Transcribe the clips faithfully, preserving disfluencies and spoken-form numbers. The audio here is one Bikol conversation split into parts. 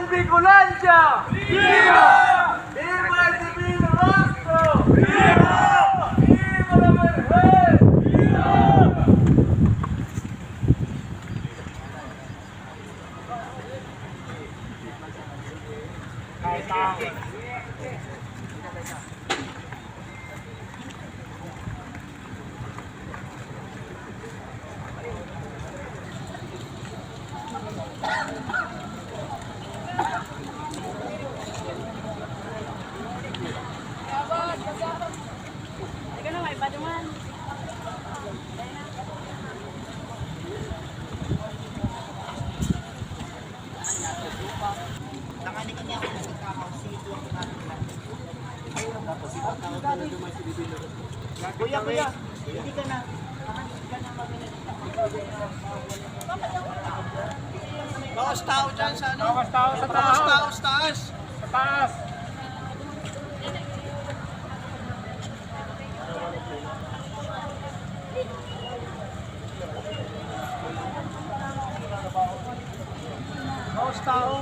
Bicolandia! Viva! Viva el Divino Rostro! Viva! Viva la Virgen! Viva! Kuya, kuya, hindi ka na. Bawas tao dyan sa ano? Bawas tao sa taas. Bawas tao sa taas. Sa taas. Bawas tao.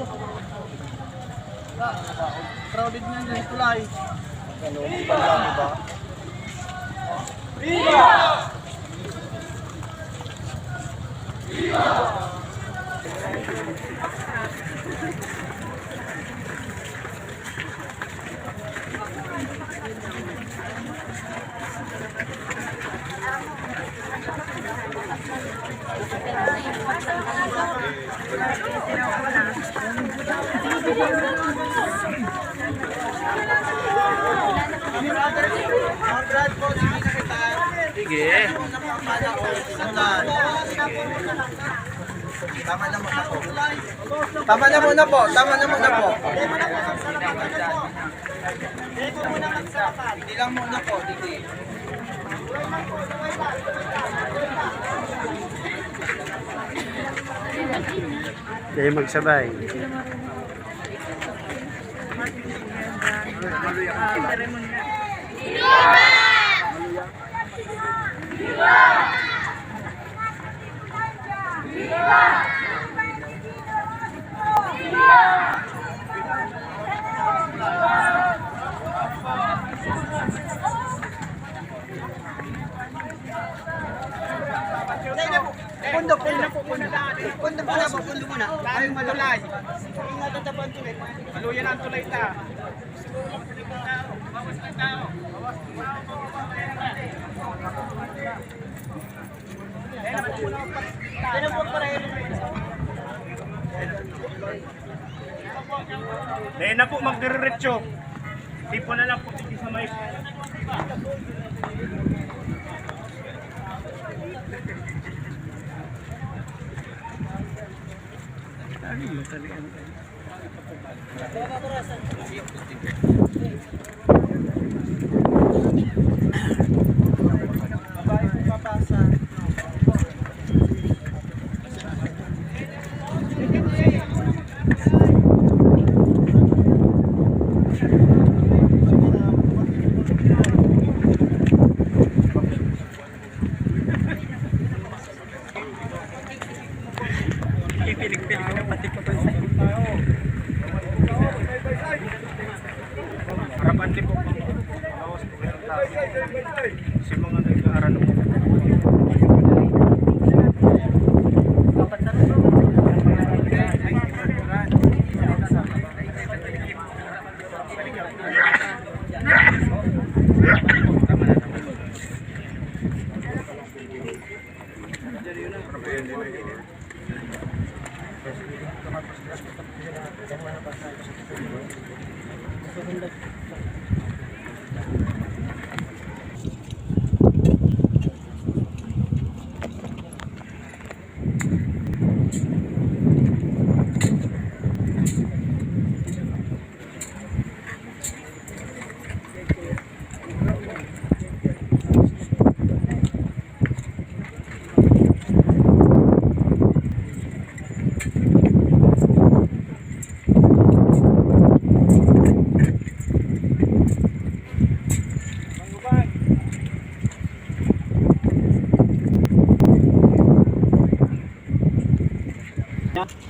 Crowded nga dyan, tulay. Viva! Sige. Tama na muna po. Tama na muna po. Tama na muna po. Hindi lang muna po. Hindi. Kayo magsabay. Pondo, pondo. Pondo muna po, pondo muna. Ay, matulay. Maluya na ang tulay ta. Dahil na po, magdiretso. Tipo na lang po, sige sa may. Ano yun? Talagang Pipilig-pilig na pati ko sa. Harapan din po. Si mga nag-aaral po.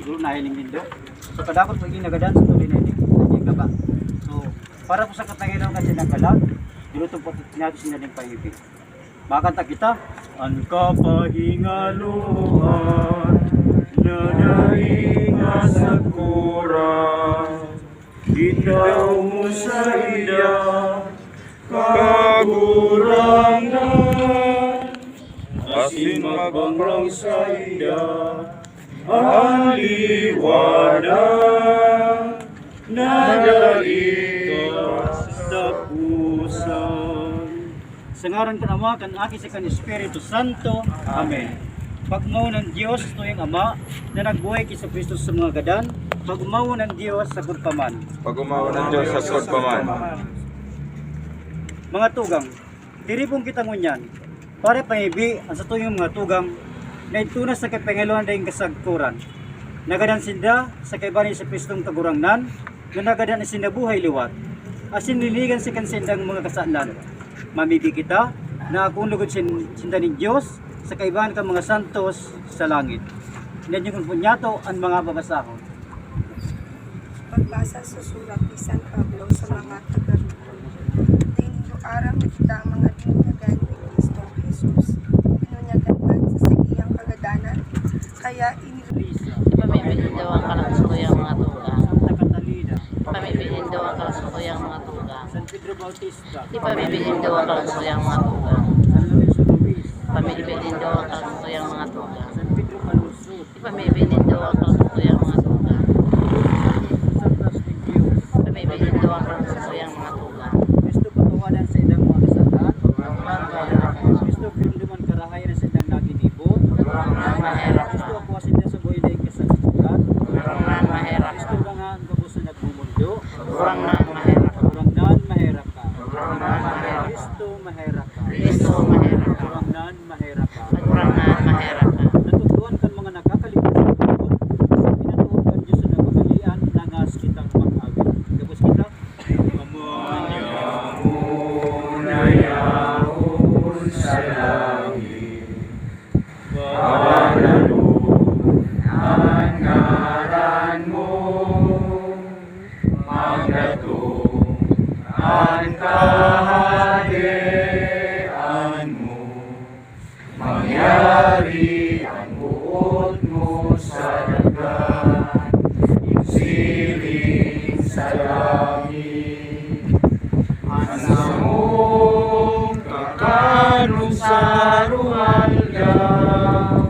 Siguro nahiling nindo. So, kadakot pagiging nagadan sa tuloy na ini, naging gaba. So, para po sa kapangilaw kan sinda kalag, dinutom po natin sinda ning paibi. Makanta kita. An kapahingaloan na daing kasagkoran, itao mo sainda, Kagurangnan, asin magbanglang sainda an liwanag na daing kataposan. Sa ngaran kan Ama, kan Aki, sa kan Espiritu Santo. Amen. Pagmawon an Dios, tuyang Ama, na nagbuhay ki Jesu-Cristo sa mga gadan, pagmawon an Dios sagkod pa man. Pagmawon an Dios sagkod pa man. Mga tugang, tiripon kita ngunyan, para paibi an satuyang mga tugang na idto na sa kapangilawan daing kasagkoran. Nagadan sinda sa kaiba ni Jesu-Cristong Kagurangnan, na nagadan na sinda buhay liwat, asin linigan sa kan sindang mga kasalan. Mamibi kita na akong lugod sin-, sinda nin Dios sa kaibahan kan mga santos sa langit. Nadyogon po niyato an mga babasahon. Pagbasa sa surat ni San Pablo sa mga taga-Roma. Diniro aram na kita ang mga binunyagan ni Cristo Jesus. Binunyagan man sa saiyang kagadanan, kaya ini- Ipamibi nindo an kaluskuyang mga tugang. Santa Catalina. Ipamibi nindo an kaluskuyang mga tugang. San Pedro Bautista. Ipamibi nindo an kaluskuyang mga tugang. San Lorenzo Ruiz. Ipamibi nindo an kaluskuyang mga tugang. San Pedro Calungsod. Ipamibi nindo an kaluskuyang mga tugang. Santos de Dios. Ipamibi nindo an kaluskuyang mga tugang. Cristo, patawadan sa ilang mga kasalan. Cristo, giomdoman karahayan sa ilang naginibo. Cristo, akoa sinda sa buhay na ikasagkoran. Cristo, dangan gabos na nagmumundo. Kagurangnan, maherak ka. Kagurangnan, maherak ka. Kagurangnan, maherak ka. Cristo, maherak ka. Kagurangnan, maherak ka. Kagurangnan, maherak ka. Natugdoan kan mga nagkakaligtas sa lungkot, sa pinatawag kan Dios sa nagpakalian, nangas kitang mag-awit. Gabos kita. Ama niamo na yaon sa langit. Banalon an ngaran mo, magdatong an kahadean mo, mangyari an boot mo sa daga, siring sa langit. An samong kakanon sa aroaldaw,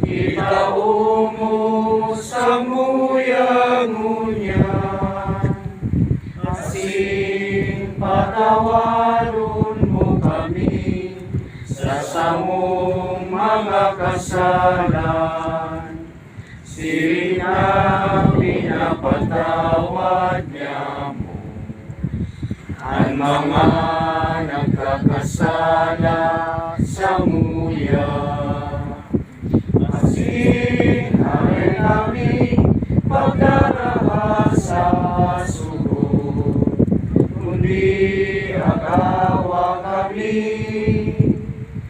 itao mo samuya ngunyan, asin patawaron mo kami sa samong mga kasalan, siring na pinapatawad niamo an mga nagkakasala samuya. Asin dai kami pagdaraha sa sugot, kundi agawa kami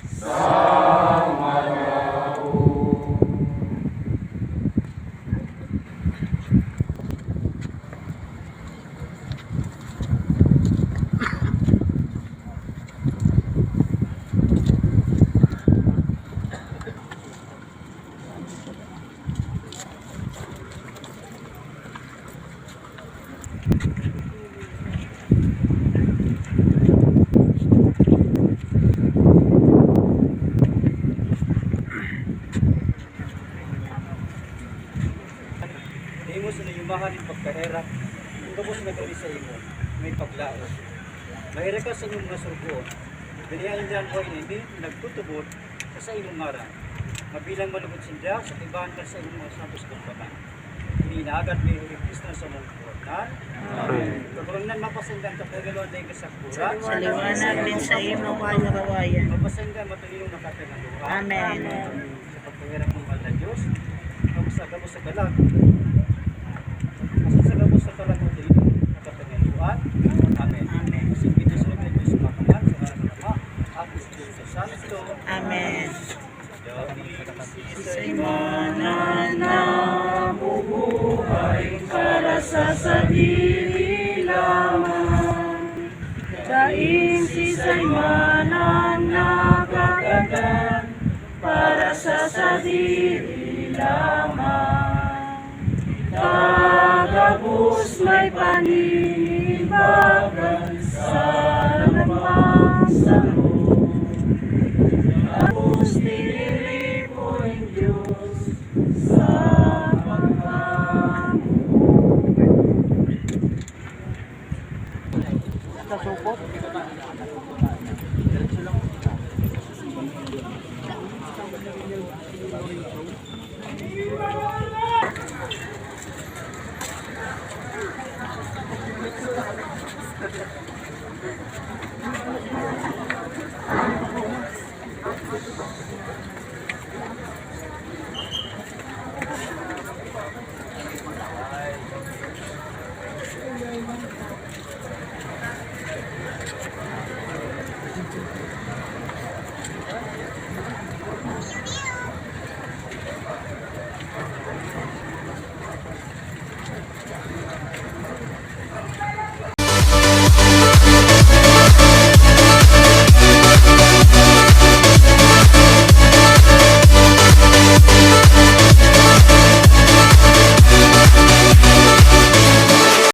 sa malaog. Himos na yumahan nin pagkaherak, gabos na kami sa imo, may paglaom. Maherak ka sa imong mga surugoon. Dirihan ninda an buhay na ini, nagtutubod sa saimong ngaran. Mabilang malugod sinda sa kaibahan kan saimong mga santos kung paman. Ini inaagad mi huli Cristo na sa mga kagurangnan. Amen. Kagurangnan, mapasainda an kapangilawan daing kasagkoran. Sa liwanag nin saimong kamurawayan. Mapasainda an matulinong nakapangaluhan. Amen. Sa pagpaherak kan mahal na Dios, gabos sa gabos sa kalag. Asin sa gabos sa kalag matulinong nakapangaluhan. Amen. Amen. Sa ngaran kan Dios Amahan, sa ngaran kan Ama, Apo, Espiritu Santo. Amen. Sa imo na nabubuhay sa sadiri lamang. Daing siisay man an nakagadan para sa sadiri lamang. Gabos may paninibagan sa lamang saro. Gabos